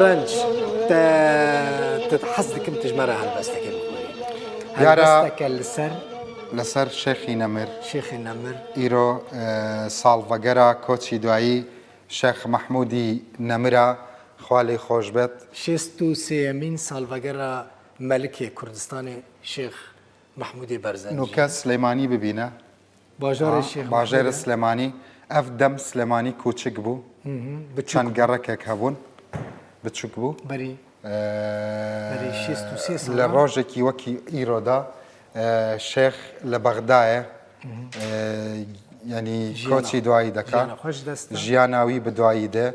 ڕەنج تە تە حەز دکم تژ مەرە هەلبەستەکێ بخوێنی. دیارە هەلبەستەکە لەسەر لەسەر شێخی نەمر. شێخی نەمر. ئیرۆ ساڵڤەگەرا کۆچی دوایی شێخ مەحموودی نەمرە، خوا لێی خۆش بێت. شێست و سێیەمین ساڵڤەگەرا مەلکێ کوردستانێ شێخ مەحموودێ بەرزەنجی. نوکە سلێمانی ببینە. باژارێ شێخ باژێرە سلێمانی ئەڤ دەم سلێمانی کوچک بوو چەند گەڕەکێک هەبوون بچوک بوو بەری لە ڕۆژێکی وەکی ئیرۆدا شێخ لە بەغدایە ینی کۆچی دوایی دەکا ژیاناوی بدوایی دێ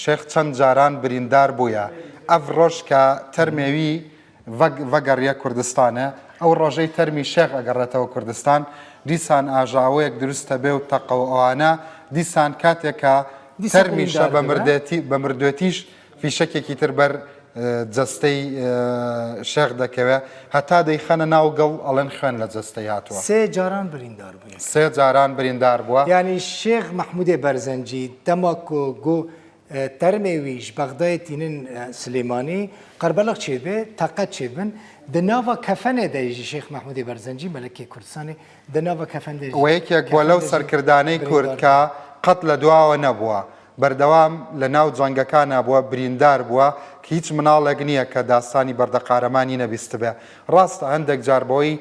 شێخ چەند جاران بریندار بووە ئەv ڕۆژ کە تەرمێوی ڤەگەڕیە کوردستانێ، ئەو ڕۆژەی تەرمی شێخ ئەگەڕێتەوە کوردستان، دیسان ئاژاوەیەک دروست ئەبێ و تەقە و ئەوانە، دیسان کاتێ کە تەرمیشە بە مردێتی بە مردوێتیش فیشەکێکی تر بەر جەستەی شێخ دەکەوێ، هەتا دەیخەنە ناو گڵ ئەڵێن خوێن لە جەستەی هاتووە. سێ جاران بریندار بووە. سێ جاران بریندار بووە. یانی شێخ مەحموودێ بەرزەنجی دەما کو گو تەرمێ وی ji Bexdayê tînin Silêmanî، qerbelix çêdibe, teqe çêdibin. Di nava kefenê de jî Şêx Mehmûdê Berzencî, melekê Kurdistanê, di nava kefen de jî وە یەکێک بووە لەو kefende jî سەرکردانەی کورد بریندار کە بووە. قەت لە دواوە نەبووە، بەردەوام لە ناو جەنگەکانا بووە، بریندار بووە، هیچ مناڵێک نییە کە داستانی بەردەقارەمانی نەبیستبێ. ڕاستە هەندێک جار بەهۆی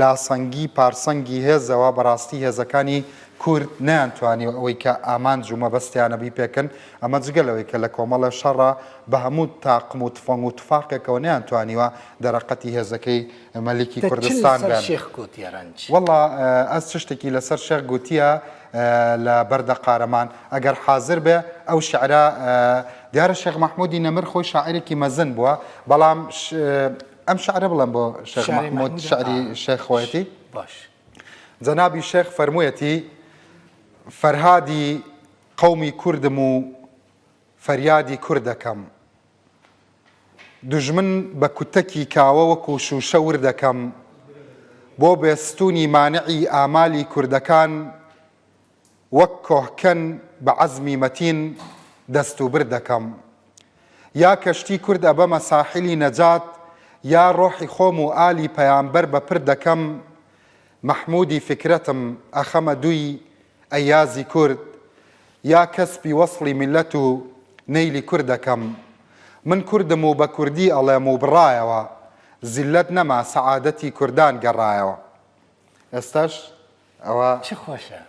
لاسەنگی پارسەنگی هێزەوە بەڕاستی هێزەکانی کورد نەیانتوانیوە ئەوەی کە ئامانج و مەبەستیانە بیپێکن، ئەمە جگە لەوەی کە لە کۆمەڵێ شەڕا بە هەموو تاقم و تفەنگ و تفاقێکەوە نەیانتوانیوە دەرەقەتی هێزەکەی مەلیکی تە چ کوردستان لەسەر بێن. شێخ گۆتیە رەنج؟ وەڵا ئەز چشتێکی لەسەر شێخ گوتیە لە بەردە قارەمان ئەگەر حازر بێ ئەو شعرە دیارە شێخ مەحموودی نەمر خۆی شاعیرێکی مەزن بووە بەڵام ئەم شعرە بڵێم بۆ شێخ مەحموود شعری شێخ خۆیەتی باش جەنابی شێخ فەرموویەتی فەرهادی قەومی کوردم و فەریادی کوردەکەم دوژمن بە کوتەکی کاوە وەکو شوشە وردەکەم بۆ بێستونی مانعی ئامالی کوردەکان وەک کۆهکەن بە عەزمی مەتین دەست و برد دەکەم. یا کەشتی کورد ئەبەمە ساحیلی نەجات یا ڕۆحی خۆم و ئالی پەیامبەر بە پرد دەکەم مەحموودی فیکرەتم ئەخەمە دووی ئەیازی کورد یا کەسپی وەسڵی میللەت و نەیلی کورد دەکەم من کوردم و بە کوردی ئەڵێم و بڕایەوە زیللەت نەما سەعادەتی کوردان گەڕایەوە ئێستاش ئەوە چ خۆشە.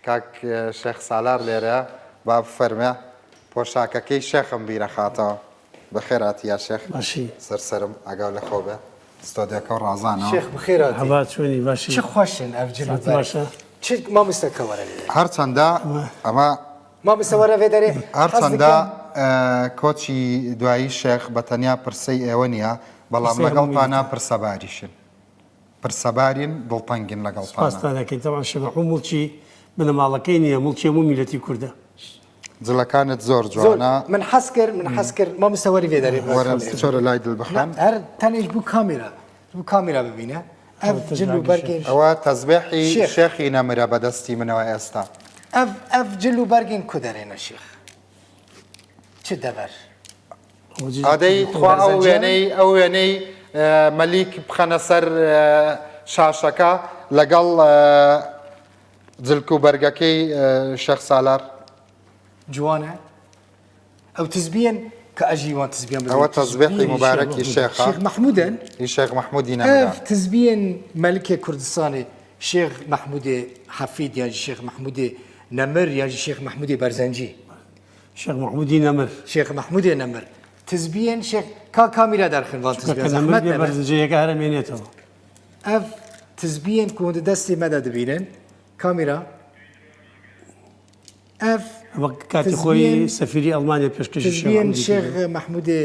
کاک شێخ سالار لێرەیە با بفەرمێ پۆشاکەکەی شێخم بیرەخاتەوە بەخێر هاتی یا شێخ باشی سەر سەرم ئاگاو لە خۆ بێ ستۆدیۆکە و ڕازانەوە شێخ بەخێر هاتی. هەبا چۆنی باشی چ خۆشن ئەڤ جل و سات بەرگ باشە چ مامۆستا کە وەرە لێ دەرێ. هەرچەندە ئەمە مامۆستا وەرە ڤێ دەرێ حەز هەرچەندە دکەم. کۆچی دوایی شێخ بە تەنیا پرسەی ئێوە نییە بەڵام پرسەی هەموو لەگەڵتانا میللەتە. پرسەباریشن. پرسەبارین دڵتەنگین لەگەڵتانا. سوپاستان ئەکەین تەبعەن شێخ مەحموود موڵکی بنەماڵەکەی نیە موڵکی هەموو میللەتی کوردە. جلەکانت زۆر زۆر جوانە. من حەز کرد من حەز کرد مامۆستا وەری ڤێ دەرێ وەرە بچۆرە لای دل بخوێن. هەر تەنێش بوو کامێرا بوو کامێرا ببینە ئەڤ جل و بەرگێن ئەوە تەزبێحی شێخ. شێخی نەمرە بەدەستی منەوە ئێستا. ئەڤ ئەڤ جل و بەرگێن کو دەرێنە شێخ چ دەڤەر. ئادەی تخوا ئەو وێنەی ئەو وێنەی مەلیک بخەنە سەر شاشەکە لەگەڵ جلک و بەرگەکەی شێخ سالار. جوانە ئەو تزبیەن کە ئەژی وان تزبیان ببین. ئەوە تەزبیحی موبارەکی شێخە. شێخ مەحموودن؟ هی شێخ مەحموودی نەمرە. ئەف تزبیەن مەلکێ کوردستانێ شێخ مەحموودێ حەفید یان ژی شێخ مەحموودێ نەمر یان ژی شێخ مەحموودێ بەرزەنجی. شێخ مەحموودی نەمر. شێخ مەحموودێ نەمر. تزبیەن شێخ کا کامیرا دەرخن ڤان تزبیان چونکە نەمر زەحمەت بێ نەبێ. بەرزنجەیەکە هەر ئەمێنێتەوە. ئەڤ تزبیەن کو هون دەستێ مە دە دبینن کامیرا ئەڤ ئەمە کاتی خۆی تزبیەن سەفیری ئەڵمانیا پێشکەشی شێخ تزبیەن مەحموودی شێخ کردووە. مەحموودێ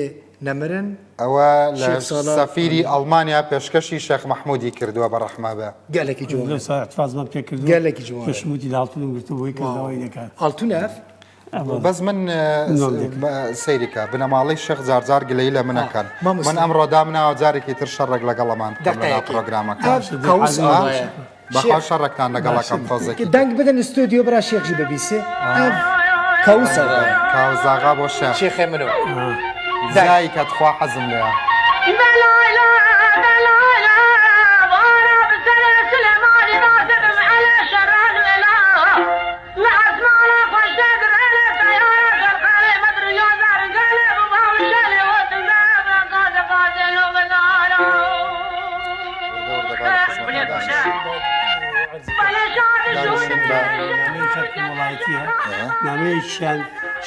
نەمرن. ئەوە لە شێخ سالار سەفیری ئەڵمانیا پێشکەشی شێخ مەحموودی کردووە بە ڕەحمە بێ. گەلەکی لەو جوانن. ساڵ احتفاظمان پێ کردووە. گەلەکی جوانن. پێشم وتی لە ئاڵتونم گرتووە بۆی کەس داوای نەکات. ئاڵتون ئەڤ؟ بەس من سەیری کە بنەماڵەی شێخ جارجار گلەیی لە من ئەکەن من ئەمڕۆ دامناوە جارێکی تر شەڕێک لەگەڵ ئەمان بکەم لەناو پرۆگرامەکە بەخوا شەڕێکتان لەگەڵ ئەکەم تۆزێکی دەنگ بدەن ستۆدیۆ برا شێخ ژی ببیسێ ئەڤ. کاوس ئاغا. کاوس ئاغا بۆ شێخ. شێخێ منۆ. زای کە تخوا حەزم لێیە.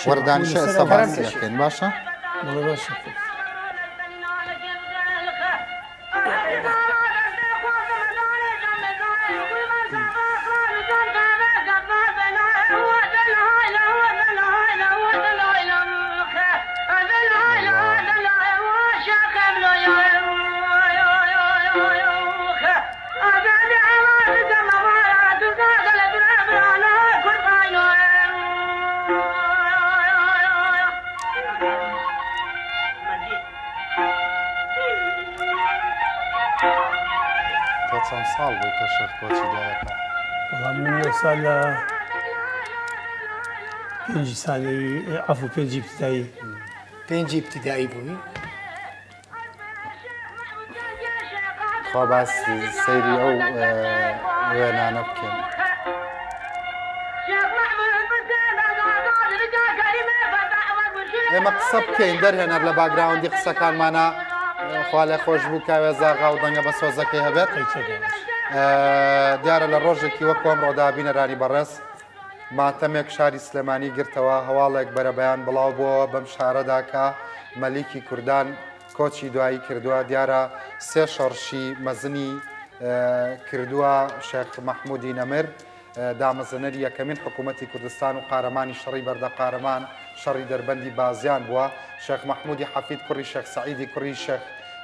وەردانیشە ئێستا باسی ئەکەین باشە؟ باشە. تۆ چەند ساڵ بووی کە شێخ کۆچی دوایەکە؟ وەڵا من ئێستا لە پێنجی سانەوی عەفو پێنجی ابتدایی. پێنجی ابتدایی بووی؟ خوا باس سەیری ئەو وێنانە بکەین. ئێمە قسە بکەین دەرهێنەر لە background ی قسەکانمانە خوا لێ خۆش بوو کاوێ زاغا و دەنگە بە سۆزەکەی هەبێت دیارە لە ڕۆژێکی وەکو ئەمڕۆدا بینەرانی بەڕێز ماتەمێک شاری سلێمانی گرتەوە هەواڵێک بەرەبەیان بڵاو بۆوە بەم شارەدا کە مەلیکی کوردان کۆچی دوایی کردووە دیارە سێ شۆڕشی مەزنی کردووە شێخ مەحمودی نەمر دامەزرێنەری یەکەمین حکوومەتی کوردستان و قارەمانی شەڕی بەردەقارەمان، شەڕی دەربەندی بازیان بووە. شێخ مەحموودی حەفید کوڕی شێخ سەعیدی کوڕی شێخ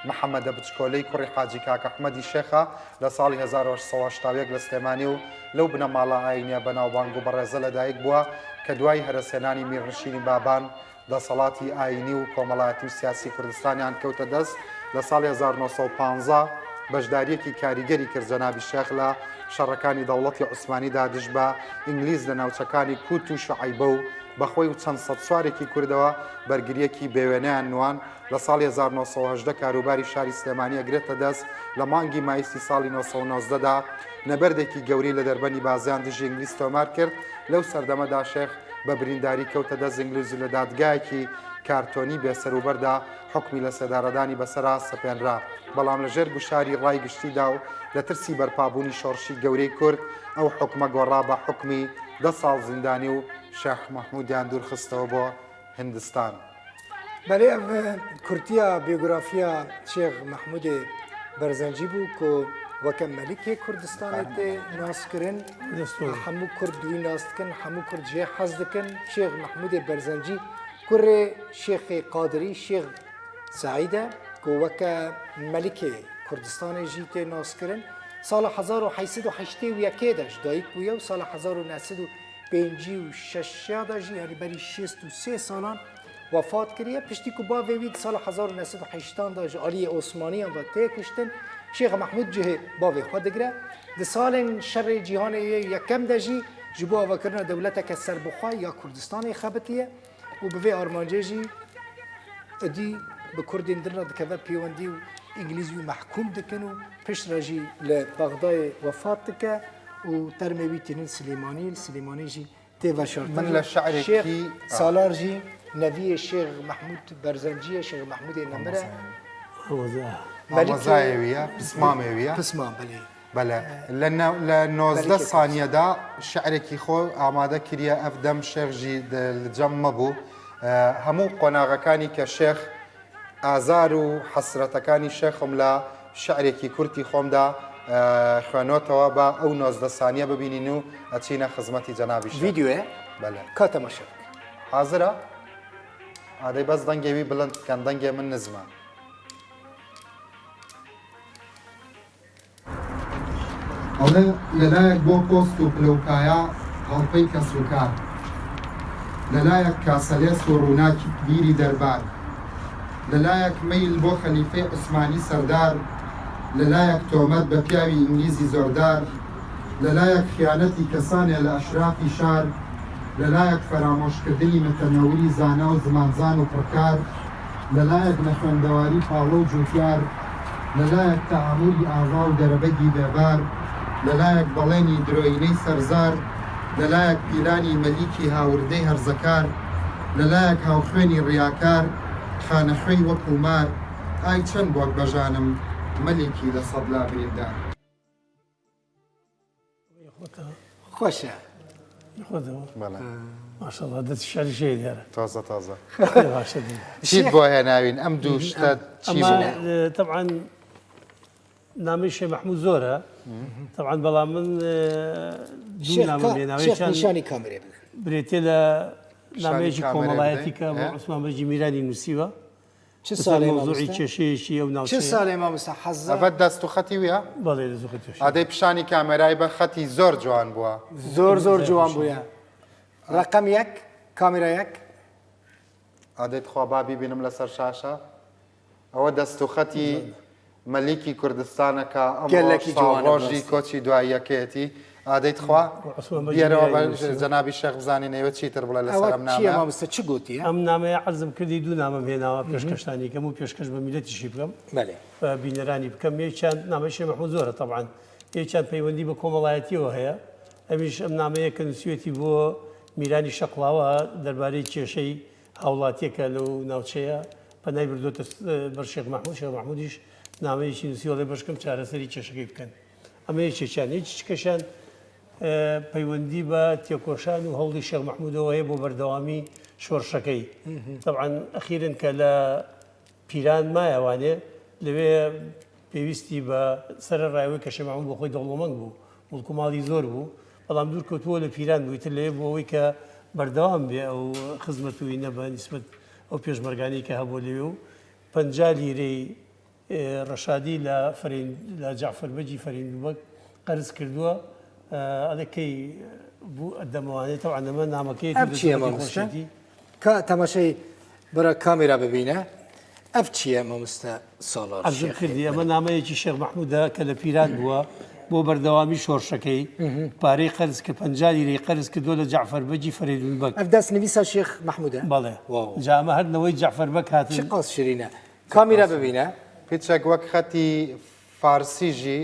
محەمەدە بچکۆلەی کوڕی حاجی کاک ئەحمەدی شێخە لە ساڵی 1881 لە سلێمانی و لەو بنەماڵە ئایینیە بەناوبانگ و بەڕێزە لەدایک بووە کە دوای هەرەسهێنانی میرنشینی بابان دەسەڵاتی ئایینی و کۆمەڵایەتی و سیاسی کوردستانیان کەوتە دەست، لە ساڵی 1915 بەشدارییەکی کاریگەری کرد جەنابی شێخ لە شەڕەکانی دەوڵەتی عوسمانیدا دژ بە ئینگلیز لە ناوچەکانی کووت و شوعەیبە و بە خۆی و چەند سەد سوارێکی کوردەوە بەرگرییەکی بێوێنەیان نوان، لە ساڵی 1918 کاروباری شاری سلێمانی ئەگرێتە دەست، لە مانگی مایسی ساڵی 919 دا نەبەردێکی گەورەی لە دەربەنی بازیان دژی ئینگلیز تۆمار کرد، لەو سەردەمەدا شێخ بە برینداری کەوتە دەست ئینگلیز و لە دادگایەکی کارتۆنی بێ سەروبەردا حوکمی لەسێدارەدانی بەسەرا سەپێنرا، بەڵام لە ژێر گوشاری ڕای گشتیدا و لە ترسی بەرپابوونی شۆڕشی گەورەی کورد ئەو حوکمە گۆڕا بە حوکمی دە ساڵ زیندانی و شێخ مەحمودیان دوورخستەوە بۆ هندستان. بەلێ ئەڤ کورتییا بیۆگرافیا شێخ مەحمودێ بەرزەنجی بوو کو وەکە مەلیکێ کوردستانێ تێ ناسکرن، هەموو کورد وی ناس دکن، هەموو کورد ژێ حەز دکن. شێخ مەحمودێ بەرزەنجی کورێ شێخێ قادری شێخ سەعیدە کو وەکە مەلیکێ کوردستانێ ژی تێ ناسکرن. ساڵە 1881 دە ژ دایک بوویە و ساڵە 1956 دا ژی یانی بەری 63 ساڵان وەفات کریە، پشتی کو باڤێ وی di sala 1980 da ji aliyê Osmaniyan ve tê kuştin، Şêx Mehmûd cihê bavê xwe digire. Di salên şerê cîhanê yê yekem de jî ji bo avakirina dewleteke serbixwe ya Kurdistanê xebitiye û bi vê armancê jî idî bi Kurdên din re dikeve pêwendî û Îngilîz wî mehkûm dikin û piştre jî li Bexdayê wefat dike û termê wî tînin Silêmanî, li Silêmanî jî Tê veşartin. من لە شعرێکی شێخ سالار ژی نەڤیێ شێخ مەحموود بەرزەنجییە، شێخ مەحموودێ نەمرە. ئامۆزایێ ویە، پسمامێ ویە. پسمام، بەلێ. بەلێ. لە لە 19 سانیەدا شعرێکی خۆ ئامادە کریە ئەڤ دەم شێخ ژی لە جەم مەبوو هەموو قۆناغەکانی کە شێخ ئازار و حەسرەتەکانی شێخم لە شیعرێکی کورتی خۆمدا خوێنۆتەوە با ئەو 19 سانیە ببینین و ئەچینە خزمەتی جەنابی شێخ. ڤیدیۆیە؟ بەلێ. کا تەماشا بکە. حازرە؟ ئادەی بەس دەنگێ وی بڵند بکەن دەنگێ من نزمە. ئەڵێ لەلایەک بۆ پۆست و پلە و پایە هەڵپەی کەسوکار، لەلایەک کاسەلێس و ڕووناک بیری دەربار، لەلایەک مەیل بۆ خەلیفەی عوسمانی سەردار، لەلایەک تۆمەت بە پیاوی ئینگلیزی زۆردار، لەلایەک خیانەتی کەسانێ لە ئەشرافی شار، لە لایەک فەرامۆشکردنی متەنەوری زانا و زمانزان و پڕکار، لە لایەک نەخوێندەواری پاڵە و جووتیار، لە لایەک تەعامولی ئاغا و دەرەبەگی بێبار، لە لایەک بەڵێنی درۆیینەی سەرزار، لە لایەک پیلانی مەلیکی هاوردەی هەرزەکار، لە لایەک هاوخوێنی ڕیاکار، خانەخوێی وەکوو مار، ئای چەند بۆت بەژانم مەلیکی لە سەدلا بریندار. خۆشە ماشەڵڵا دەست شاری شەیە دیارە تازە تازە چیت بۆ هێناوین ئەم دوو شتە چی بوو؟ طبعا نامەی شێ مەحموود زۆرە طبعا بەڵام من دوو نامەم هێناوە نیشانی کامێرێ بدە برێتێ لە نامەیەکی کۆمەڵایەتی کە بۆ عوسمان بەگی میرانی نووسیوە چ ساڵێ مەوزوعی کێشەیەکی ئەو ناوچەیە؟ چ ساڵێ مامۆستا حەزە؟ ئەڤە دەست و خەتی ویە؟ بەڵێ دەست و خەتی ویە. ئادەی پیشانی کامێرای بە خەتی زۆر جوان بووە. زۆر زۆر جوان بووە. ڕەقەم یەک کامێرا یەک. ئادەی تخوا با بیبینم لەسەر شاشە. ئەوە دەست و خەتی مەلیکی کوردستانە کە ئەمڕۆ ساڵڕۆژی کۆچی دواییەکەیەتی. ئادەی تخوا بیەرەوە بە جەنابی شێخ بزانین ئێوە چیتر بڵێ لەسەر ئەم نامەیە. مامۆستا چ گوتیە؟ ئەم نامەیە عەرزم کردی دوو نامەم هێناوە پێشکەشتانی کەم و پێشکەش بە میلەتیشی بکەم بەلێ بە بینەرانی بکەم یەکیان نامەی شێخ مەحموود زۆرە تەبعەن یەکیان پەیوەندی بە کۆمەڵایەتیەوە هەیە ئەویش ئەم نامەیە کە نووسیوێتی بۆ میرانی شەقڵاوە دەربارەی کێشەی هاوڵاتیەکە لەو ناوچەیە پەنای بردۆتە بەر شێخ مەحموود، شێخ مەحموودیش نامەیەکی نووسیوە ئەڵێ بەشکەم چارەسەری کێشەکەی بکەن. ئەمە یەکێکیان، یەکێکیکەشیان پەیوەندی بە تێکۆشان و هەوڵی شێخ مەحموودەوە هەیە بۆ بەردەوامی شۆڕشەکەی. تەبعەن ئەخیرن کە لە پیران مایەوانێ لەوێ پێویستی بە سەرەڕای ئەوەی کە شێخ مەحموود بۆ خۆی دەوڵەمەند بوو، موڵک و ماڵی زۆر بوو، بەڵام دوور کەوتبووە لە پیران بوو، ئیتر لەوێ بۆ ئەوەی کە بەردەوام بێ ئەو خزمەت و ئینە بە نیسبەت ئەو پێشمەرگانەی کە هەبووە لەوێ و 50 لیرەی ڕەشادی لە فەرین لە جەعفەر بەگی فەریندوبەگ قەرز کردووە ئەڵێ کەی بوو ئەدەمەوانێ تەوان ئەمە نامەکەیەتی ئەم چییە دەستخەتی مامۆستا؟ خۆشیەتی. کا تەماشای برا کامێرا ببینە ئەف چییە مامۆستا سالار عەرزم شێخ کردی ئەمە نامەیەکی شێخ مەحموودە کە لە پیران بووە بۆ بەردەوامی شۆڕشەکەی پارەی قەرز کرد 50 لیرەی قەرز کردووە لە جەعفەر بەگی فەرەیدون بەگ. ئەف دەست نویسا شێخ مەحموودە؟ بەڵێ واو. جا ئەمە هەر نەوەی جەعفەر بەگ چ هاتن. قاس شیرینە کامیرا ببینە. پیچەک وەک خەتی فارسی ژی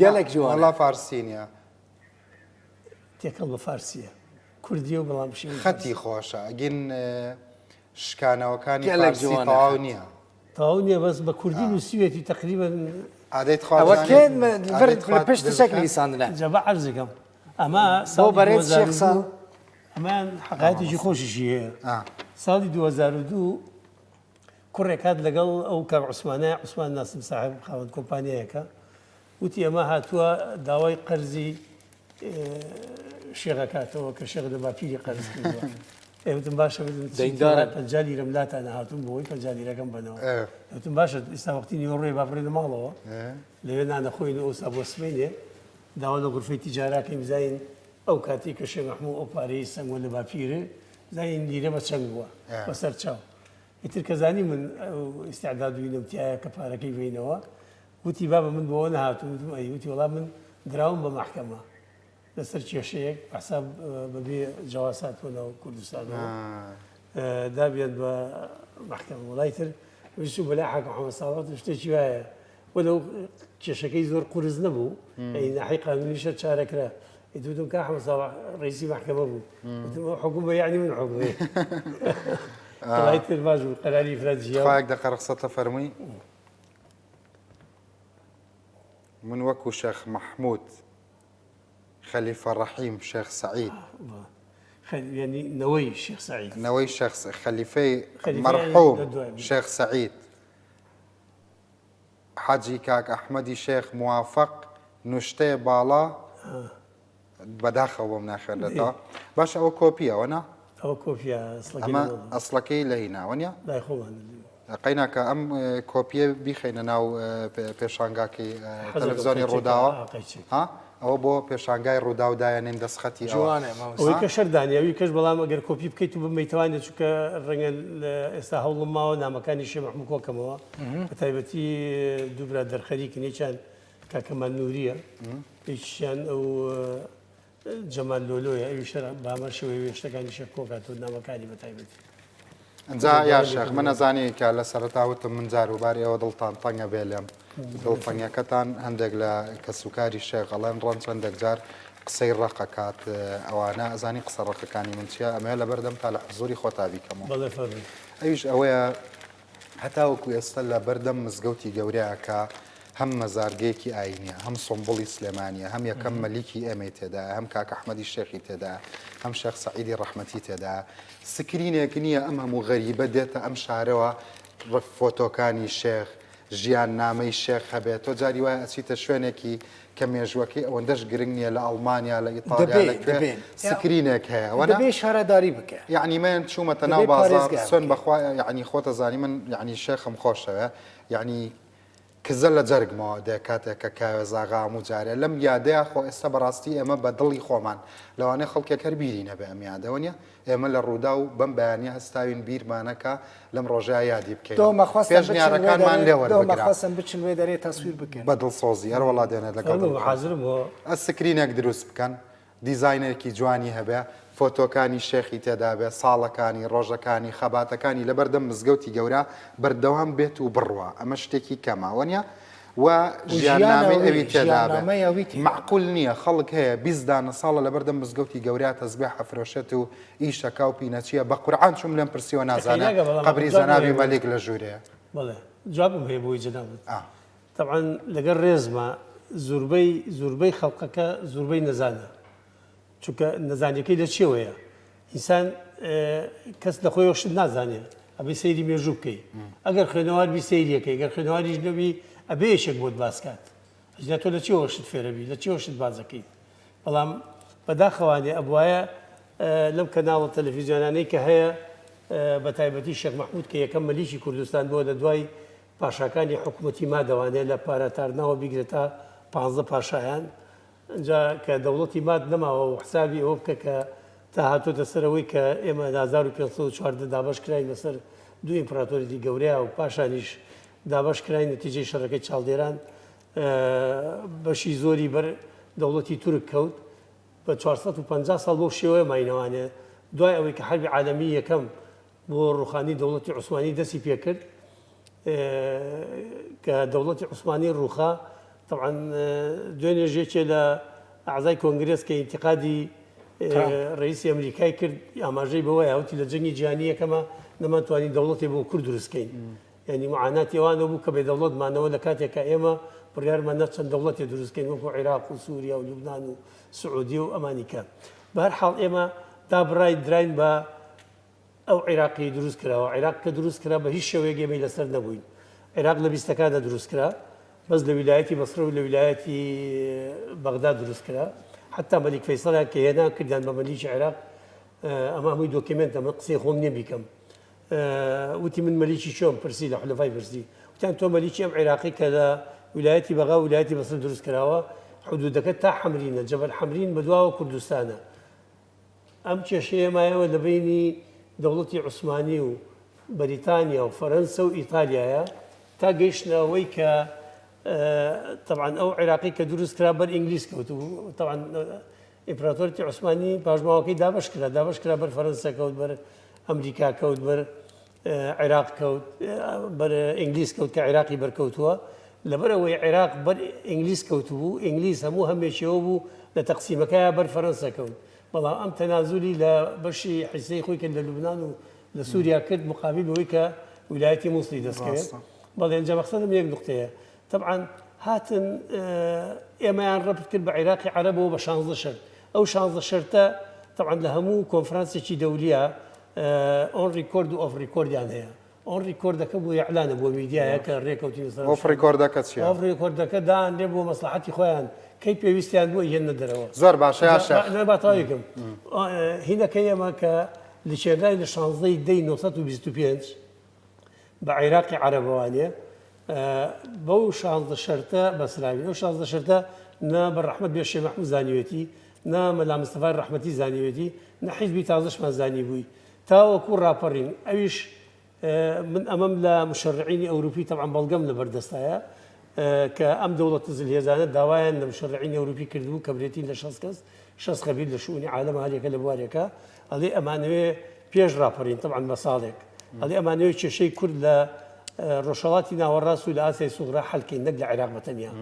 گەلەک جوانە. وەڵا فارسی نیە. تێکەڵ بە فارسیە. کوردیە و بەڵام شێوەی خەتی خۆشە ئەگین شکانەوەکانی گەلەک فارسی جوانە تەواو خەت. نییە. تەواو نییە بەس بە کوردی نووسیوێتی تەقریبەن. ئادەی تخوا ئەوە بزانین کێ ئادەی تخوا پشت شەک دەست بکە. نویساندنە. جا بە عەرزەکەم ئەمە بۆ ساڵی بەڕێز شێخ ساڵ 2002 ئەمەیان حەقایەتێکی خۆشیشی هەیە ئا. ساڵی 2002 کوڕێک هات لەگەڵ ئەو کاک عوسمانە عوسمان ناسم ساحێب خاوەن کۆمپانیایەکە وتی ئەمە هاتووە داوای قەرزی شێخ ئەکاتەوە کە شێخ لە باپیری قەرز کردووە. ئێ وتم باشە وتم چی دەیندارە. 50 لیرەم لاتانە هاتووم بۆ ئەوەی 50 لیرەکەم بەنەوە. وتم باشە ئێستا وەختی نیوەڕۆیە با بڕۆینە ماڵەوە لەوێ نانەخۆین و ئەوسا بۆ سبەینێ داوا لە غورفەی تیجاراکەین بزانین ئەو کاتەی کە شێخ مەحموو ئەو پارەی سەنگوە لە باپیرێ بزانین لیرە بە چەند بووە بەسەر چاو. ئیتر کە زانی من ئەو ئیستعداد و ئینەم تیایە کە پارەکەی بەینەوە وتی بابە من بۆوە نەهاتووم وتم ئەی وتی وەڵا من دراوم بە مەحکەمە لەسەر کێشەیەک بە حساب بەبێ جەواز هاتووە ناو کوردستانەوە دابیان بە مەحکەمە وەڵای تر ویستم بەلای حاکم حەمە ساڵح وتم شتێکی وایە وەلو کێشەکەی زۆر قورس نەبوو ئەی ناحی قانونیشە چارە کرا ئیتر وتم کاک حەمە ساڵح ڕئیسی مەحکەمە بوو وتم ئەو حوکم بە یەعنی من حوکم وەڵای تر باش بوو قەراری ئیفراج جیا خوا یەک دەقە ڕەخسەتە فەرمووی من وەکو شێخ مەحموود خەلیفە ڕەحیم شێخ سەعید یعنی نەوەی شێخ سەعید نەوەی شێخ خەلیفەی مەرحوم شێخ سەعید حەجی کاک ئەحمەدی شێخ موافق نوشتەیە باڵا بەداخەوە بۆم ناخوێنرێتەوە باشە ئەوە کۆپیە ئەوە نا ئەوە کۆپیە ئەسڵەکەی ئەمە لە ماڵە. ئەسڵەکەی لە هینا وەنیە لای خۆمان قەیناکە ئەم کۆپیە بیخەینە ناو پێشانگاکەی حەزەکەم تەلەڤزیۆنی قەیچێکە، ڕووداوە ئا، قەیچێک. ها ئەوە بۆ پێشانگای ڕووداو دایەنێن دەستخەتی ئەوە جوانە مامۆستا. ئەوەی کە شەر دانێ ئەوی کەش بەڵام ئەگەر کۆپی بکەیت و بمەیتەوانێ چونکە ڕەنگە لە ئێستا هەوڵم ماوە نامەکانی شێ مەحموو کۆکەمەوە بە تایبەتی دوو برادەر خەریکن یەکیان کاکە مەنوورییە یەکیشیان ئەو. جەمال لۆلۆیە ئەویش هەر بە هەمان شێوەی وێشتەکانی شێخ کۆکاتەوە نامەکانی بە تایبەتی. ئەنجا یا شێخ من ئەزانی کە لە سەرەتا وتم من جار و بار ئێوە دڵتان تەنگە بێ لێم دڵتەنگەکەتان هەندێک لە کەسوکاری شێخ ئەڵێن ڕەنج هەندێک جار قسەی ڕەق ئەکات ئەوانە ئەزانی قسە ڕەقەکانی من چییە ئەمەوێ لەبەردەم تا لە حزوری خۆتا بیکەمەوە بەڵێ فەرموو. ئەویش ئەوەیە هەتاوەکو ئێستا لە بەردەم مزگەوتی گەورەیە کە هەم مەزارگەیەکی ئاینیە، هەم سومبوڵی سلێمانیە، هەم یەکەم مەلیکی ئێمەی تێدایە، هەم کاک ئەحمەدی شێخی تێدایە، هەم شێخ سەعیدی ڕەحمەتی تێدایە. سکرینێک نییە ئەم هەموو غەریبە دێتە ئەم شارەوە فۆتۆکانی شێخ، ژیاننامەی شێخ هەبێت. تۆ جاری وایە ئەچیتە شوێنێکی کە مێژووەکەی ئەوەندەش گرنگ نییە لە ئەڵمانیا، لە ئیتاڵیا، لە کوێ سکرینێک هەیە. وەنا؟ دەبێ شارەداری بکە. یەعنی من چوومەتە ناو بازاڕ، سوێند بەخوا یەعنی خۆتەزانی من یەعنی شێخم خۆشەوێ، یەعنی کزە لە جەرگمەوە دێ کاتێک کە کاوێزاغا هەموو جارێ لەم یادەیا خۆ ئێستا بەڕاستی ئێمە بە دڵی خۆمان لەوانەیە خەڵکێک هەر بیری نەبێ ئەم یادە وەنیە ئێمە لە ڕووداو بەم بەیانیە هەستاوین بیرمانە کە لەم ڕۆژەیا یادی بکەینەوە پێشنیارەکانمان لێ وەربگرە خواستم بچن وێ دەرێ تەسویر بکەن بە دڵسۆزی هەروەڵا دێنێت لەگەڵ حازرم بۆ سکرینێک دروست بکەن دیزاینێکی جوانی هەبێ، فۆتۆکانی شێخی تێدابێ، ساڵەکانی، ڕۆژەکانی، خەباتەکانی لەبەردەم مزگەوتی گەورە بەردەوام بێت و بڕوا، ئەمە شتێکی کەمە وەنیە؟ و ژیاننامەی ئەوی تێدابێ. مەعقول نییە خەڵک هەیە 20 دانە ساڵە لەبەردەم مزگەوتی گەورە تەزبێح ئەفرۆشێت و ئیشەکا و پینەچیە، بە قورعان چووم لێم پرسیوە نازانێ قەبری جەنابی مەلیک لە ژوورێیە. بەڵێ جوابم هەیە بۆی جەنابت. تەبعەن لەگەر ڕێزما زوربەی زوربەی خەڵقەکە زوربەی نەزانە چونکە نەزانیەکەی لە چێوەیە ئینسان کەس لە خۆیەوە شت نازانێ ئەبێ سەیری مێژوو بکەی ئەگەر خوێنەوار بی سەیریەکەی گەر خوێنەواریش نەبی ئەبێ یەکێک بۆت باس کات ئەجا تۆ لە چێوە شت فێرەبی لە چێوە شت بازەکەی بەڵام بەداخەوانێ ئەبوایە لەم کەناڵە تەلەفیزیۆنانەی کە هەیە بە تایبەتی شێخ مەحمود کە یەکەم مەلیکی کوردستان بووە لە دوای پاشاکانی حکومەتی مادەوانەیە لە پاراتارناوە بیگرە تا پانزە پاشایان ئینجا کە دەوڵەتی ماد نەماوە و حسابی ئەوە بکە کە تا هاتۆتە سەر ئەوەی کە ئێمە لە 1514 دابەش کراین بەسەر دوو ئیمپراتۆریەتی گەورەیا و پاشانیش دابەش کراین نەتیجەی شەڕەکەی چاڵدێران بەشی زۆری بەر دەوڵەتی تورک کەوت بە 450 ساڵ بەو شێوەیە ماینەوانێ دوای ئەوەی کە حەربی عالەمی یەکەم بۆ ڕووخانی دەوڵەتی عوسمانی دەستی پێکرد کە دەوڵەتی عوسمانی ڕووخا طبعا دوێنێژ یەکێ لە ئەعزای کۆنگرێس کە ئینتقادی ڕئیسی ئەمریکای کرد ئاماژەی بەوە هاوتی لە جەنگی جیهانی یەکەمە نەمانتوانی دەوڵەتی بۆ کورد دروستکەین یعنی معاناتی ئەوانە بوو کە بێ دەوڵەت مانەوە لە کاتێک کە ئێمە بڕیارمان نەچەند دەوڵەتی دروستکەین وەکو عێراق و سووریا و لوبناان و سعودی و ئەمانیکە بە هەر حاڵ ئێمە دابڕای دراین بە ئەو عیراقی دروست کراوە عیراق کە دروست کرا بە هیچ شێوەیەک ئێمەی لەسەر نەبووین عیراق لە بیستەکاندا دروست کرا بەس لە ویلایەتی بەسرە و لە ویلایەتی بەغدا دروست کرا حتا مەلیک فەیسەڵیان کە هێنا کردیان بە مەلیکی عێراق ئەمە هەمووی دۆکیمێنتە من قسەی خۆم نییە بیکەم وتی من مەلیکی چۆم پرسی لە حلفای پرسی وتیان تۆ مەلیکی ئەم عێراقی کە لە ویلایەتی بەغا و ویلایەتی بەسرە دروست کراوە حدودەکە تا حەمرینە جەبەل حەمرین بەدواوە کوردستانە ئەم کێشەیە مایەوە لە بەینی دەوڵەتی عوسمانی و بەریتانیا و فەرەنسە و ئیتالیایە تا گەیشتنە ئەوەی کە تەبعەن ئەو عێراقی کە دروست کرا بەر ئینگلیز کەوت و تەبعەن ئیمپراتۆرتی عوسمانی پاشماوەکەی دابەش کرا دابەش کرا بەر فەرەنسا کەوت بەر ئەمریکا کەوت بەر عێراق کەوت بەر ئینگلیز کەوت کە عێراقی بەرکەوتووە لەبەر ئەوەی عێراق بەر ئینگلیز کەوتبوو ئینگلیز هەموو هەمێکیەوە بوو لە تەقسیمەکەیا بەر فەرەنسا کەوت بەڵام ئەم تەنازولی لە بەشی حیسەی خۆی کرد لە لوبناان و لە سووریا کرد مقابل بەوەی کە ویلایەتی مووسڵی دەستکەوێت بەڵێ ئینجا مەقسەدم یەک نوقتەیە تەبعەن هاتن ئێمەیان ڕەبت کرد بە عێراقی عەرەبەوە بە شانزە شەرت ئەو شانزە شەرتە تەبعەن لە هەموو کۆنفرانسێکی دەولیە on record و off record یان هەیە. on record ەکە بۆ ئیعلانە بۆ میدیایە کە رێکەوتین لەسەر ئۆف ڕیکۆردەکە چییە؟ off record ەکە دانرێ بۆ مەسڵەحەتی خۆیان کەی پێویستیان بووە هێننە دەرەوە. زۆر باشە یا شێخ. با با تەواوی کەم. هینەکەی ئێمە کە لکێنرای لە شانزدەی دەی 925 بە عێراقی عەرەبەوانێ بەو شانزدە شەرتە بەسراوین. ئەو شانزدە شەرتە نە بە ڕەحمەت بێ شێخ مەحموود زانیوێتی، نە مەلا مستەفای ڕەحمەتی زانیوێتی، نە حیزبی تازەشمان زانیبووی. تاوەکو ڕاپەڕین ئەویش من ئەمەم لە مشەرعینی ئەوروپی تەبعەن بەڵگەم لەبەردەستایە. کە ئەم دەوڵەتە زلهێزانە داوایان لە مشەرعینی ئەوروپی کردبوو کە برێتین لە 60 کەس 60 خەبیر لە شؤونی عالەم هەریەکە لە بوارێکە ئەڵێ ئەمانەوێ پێش ڕاپەڕین تەبعەن بە ساڵێک ئەڵێ ئەمانەوێ کێشەی کورد لە ڕۆژهەڵاتی ناوەڕاست و لە ئاسیای سوغرا حەلکەین نەک لە عێراق بە تەنیا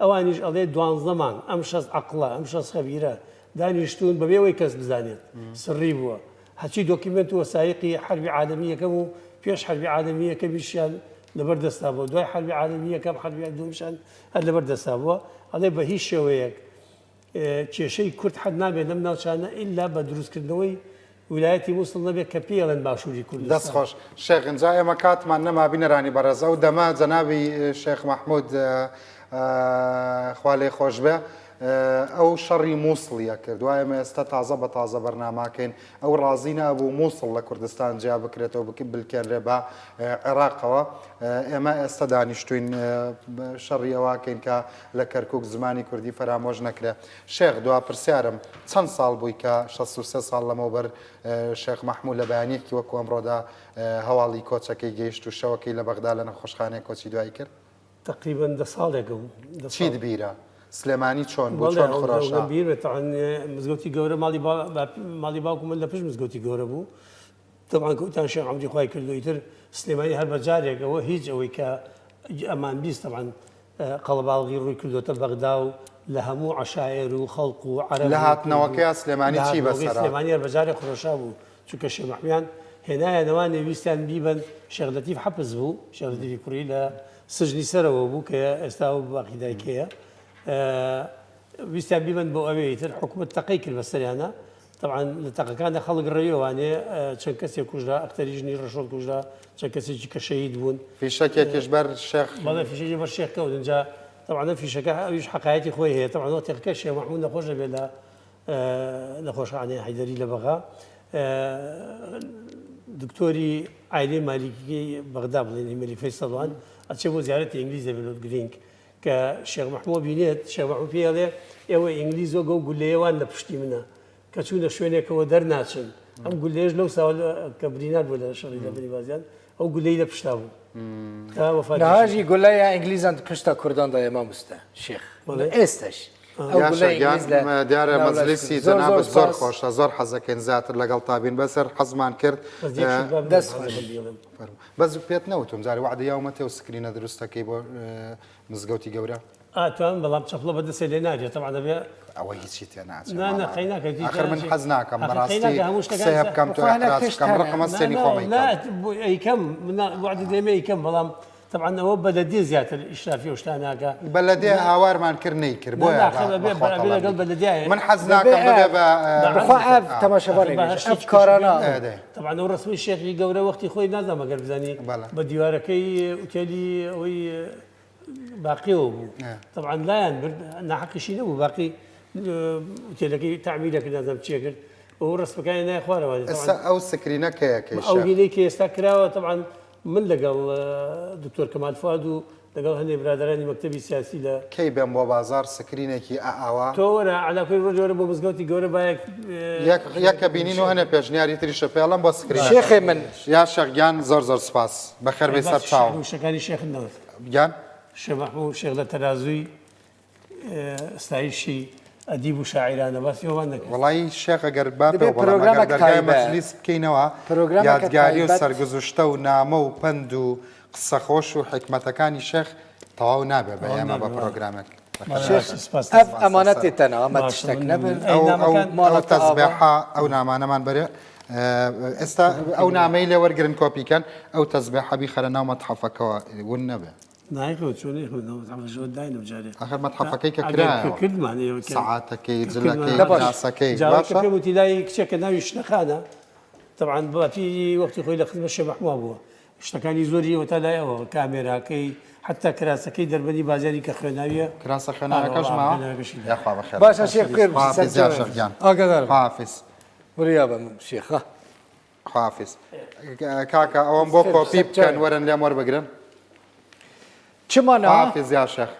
ئەوانیش ئەڵێ دوانزە مانگ ئەم شەست عەقڵە ئەم شەست خەبیرە دانیشتوون بەبێ ئەوەی کەس بزانێت سڕی بووە هەرچی دۆکیمێنت و وەسایقی حەربی عالەمی یەکەم و پێش حەربی عالەمی یەکەمیشیان لەبەر دەستا بووە دوای حەربی عالەمی یەکەم حەربی دووەمیشیان هەر لەبەر دەستا بووە ئەڵێ بە هیچ شێوەیەک کێشەی کورد حەل نابێت لەم ناوچانە ئیلا بە دروستکردنەوەی ویلایەتی موسڵ نەبێت کە پێی ئەڵێن باشووری کوردستان. دەست خۆش شێخ ئینجا ئێمە کاتمان نەما بینەرانی بەڕێز ئەو دەمە جەنابی شێخ مەحمود خوا لێی خۆش بێ ئەو شەڕی مووسڵی ئەکرد وا ئێمە ئێستا تازە بە تازە بەرناماکەین ئەو ڕازی نابوو مووسڵ لە کوردستان جیا بکرێتەوە بلکێنرێ بە عێراقەوە ئێمە ئێستا دانیشتوین شەڕی ئەوواکەین کە لە کەرکوک زمانی کوردی فەرامۆش نەکرێ. شێخ دوا پرسیارم چەند ساڵ بووی کە 63 ساڵ لەمەوبەر شێخ مەحموو لە بەیانیەکی وەکو ئەمڕۆدا هەواڵی کۆچەکەی گەیشت و شەوەکەی لە بەغدا لە نەخۆشخانەیەک کۆچی دوایی کرد؟ تەقریبەن دە ساڵێکە بوو. دە ساڵ. چیت بیرە؟ سلێمانی چۆن بوو؟ چۆن خرۆشا؟ بەڵێ بیرمە تەبعەن مزگەوتی گەورە ماڵی با ماڵی باوکم من لە پشت مزگەوتی گەورە بوو. تەبعەن کە وتیان شێخ عەمری خوای کردووە ئیتر سلێمانی هەر بە جارێک ئەوە هیچ ئەوەی کە ئەمان 20 تەبعەن قەڵەباڵغی ڕووی کردۆتە بەغدا و لە هەموو عەشایەر و خەڵق و عەرەب لە هاتنەوەکەیا سلێمانی چی بەسەر هات؟ سلێمانی هەر بەجارێ خرۆشا بوو چونکە شێخ مەحمویان هێنایانەوانێ ویستیان بیبەن شێخ لەتیف حەپس بوو شێخ لەتیفی کوڕی لە سجنی سەرەوە بوو کە ئێستا ئەو باقی دایکەیە ویستیان بیبەن بۆ ئەوێ ئیتر حکومەت تەقەی کرد بەسەریانە تەبعەن لە تەقەکاندا خەڵک ڕەویەوانێ چەند کەسێک کوژرا ئەختەری ژنی ڕەشۆڵ کوژرا چەند کەسێکی کە شەهید بوون. فیشەکێکیش بەر شێخ. بەڵێ فیشەکی بەر شێخ کەوت ئینجا تەبعەن ئەم فیشەکە ئەویش حەقایەتی خۆی هەیە تەبعەن وەختێک کە شێخ مەحموود نەخۆش دەبێت لە نەخۆشخانەی حەیدەری لە بەغا دکتۆری عایلەی مالیکی بەغدا بڵێن مەلیک فەیسەڵوان ئەچێ بۆ زیارەتی ئینگلیز دەبێت لۆرد گرینگ کە شێخ مەحموو بینێت، شێخ مەحموو پێی ئەڵێ، ئێوە ئینگلیز وەک ئەو گوللەیە وان لە پشتی منە، کە چوونە شوێنێکەوە دەرناچن. ئەم گوللەیەش لەو ساوە کە برینار بوو لە شەڕی دەڤەری بازیان، ئەو گوللەی لە پشتا بوو. تا وەفاتی نها شێخ. ژی گولەیا ئینگلیزان di پشتا کوردان دایە مامۆستا شێخ. ئێستەش ئەو یاشە گولەی گیان ئینگلیز لە دیارە ناو لەش مەجلیسی زۆر زۆر جەنابت زۆر سپاس. خۆشە زۆر حەزەکەین زیاتر لەگەڵتا بین بەس هەر حەزمان کرد بەس یەک شت با بڵێم، دەست خۆش. حەزەکەم بیڵێم. فەرموو. بەس پێت نەوتوم جارێ وەعدە یاومەتێ و screen ە دروستەکەی بۆ مزگەوتی گەورە؟ ئەتوانم بەڵام چەپڵە بە دەستێ لێ ناگرێ تەبعەن ئەبێ. ئەوە هیچی تێ ناچێ نا نا مامە. قەی ناکا هیچ ئاخر من ناچێ. حەز ناکەم ئاخر قەی بەڕاستی ناکا هەموو شتەکان قسەیە بکەم تۆ بەخوا هەناک ئیعتراز پێشت بکەم هەنە. ڕقم نا ئەستێنی نا خۆم نا ئەیکەم. بۆ ئەیکەم نا وەعدت دەمێ ئەیکەم بەڵام تەبعەن ئەوە بەلەدیە زیاتر ئیشرافی ئەو شتانە ئەکا. بەلەدیە هاوارمان کرد نەیکرد نا بۆیە نا بە خەم ئەبێ بەخوا ئەبێ لەگەڵ تەڵەبی. بەلەدیایە. من حەز دەبێ ناکەم ببێ ئەڤ بە بەخوا ئەڤ تەماشەڤانێ ئاخر با بێژ هەر ئەڤ شتێکی کارانە. کەشی ئێ دەی. تەبعەن ئەو ڕەسمەی شێخی گەورە وەختی خۆی نازانم ئەگەر بزانی بەڵێ. بە دیوارەکەی ئوتێلی ئەوەی باقیەوە بوو تەبعەن لایان برد ناحەقیشی نەبوو باقی ئوتێلەکەی تەعمیرە کرد نازانم چیە کرد ئەو ڕەسمەکانی نای خوارەوە ئێستا ئەو screen ە کەیەکەی ئەو هینەی کە ئێستا کراوە تەبعەن من لەگەڵ دکتۆر کەمال فواد و لەگەڵ هەندێک برادەرانی مەکتەبی سیاسی لە کەی بێم بۆ بازاڕ screen ێکی ئە ئاوا. تۆ وەرە عەلا کوری ڕۆژێ وەرە بۆ مزگەوتی گەورە با یەک یەک یەکە بینین و هەنێ پێشنیاری تریشە پێڵم بۆ screen ەکە. شێخێ من. یا شێخ گیان زۆر زۆر سپاس بەخێر بێی سەر چاوم. باسی شێخ وشەکانی شێخت نەوت. گیان؟ شێخ مەحموو شێخ لە تەرازووی ستایشی ئەدیب و شاعیرانە باسی ئەوان نەکرد. وەڵایی شێخ ئەگەر با دەبێ پێو بڵێم ئەگەر پرۆگرامەک دەرگای تایبەت مەجلیس بکەینەوە پرۆگرامەکە یادگاری و تایبەت. سەرگوزشتە و نامە و پەند و قسە خۆش و حیکمەتەکانی شێخ تەواو نابێ بە تەواو ئێمە بە نابێ وایە. پرۆگرامێک بەخێر شێخ بێن. سپاس ئەڤ سپاس ئەمانەتێ سەر. تەنە ئەمە باشە تشتەک من نەبن ئەی ئەو ئەو نامەکان ئەو ماڵەتە ئاوا. تەزبێحە ئەو نامانەمان بەرێ ئێستا ئەو نامەی لێ وەرگرن کۆپی کەن ئەو تەزبێحە بیخەرە ناو مەتحەفەکەوە ون نەبێ. نایخەوە چۆن نەیخەوە ناو مەتحەفە شۆ داینم جارێ. ئاخر مەتحەفەکەی کە ئەگەر کرایەوە کردمان ئێوە کە سەعاتەکەی کە جلەکەی کردمان باش. کراسەکەی جاوە کە باشە؟ پێم وتی لای کچێکە ناوی شنەخانە تەبعەن باپیری وەختی خۆی لە خزمەت شێخ مەحمووە بووە شتەکانی زۆری ئەوەتا لای ئەوە کامێراکەی حەتا کراسەکەی دەربەنی بازیانی کە خوێناویە کراسە ئارە خوێناوەکەش وەڵا ماوە؟ خوێناوەکەشی لایە. یاخوا بەخێر باشە شێخ بخێر بژی خواحافیز یا سەرچاوە شێخ گیان ئاگادار بە خواحافیز. وریا بە شێخ ها. خواحافیز. کاکە ئەوەم بۆ خێر کۆپی بکەن سەرچاوە. وەرن لێم وەربگرن. چما نها؟ خواحافیز یا شێخ.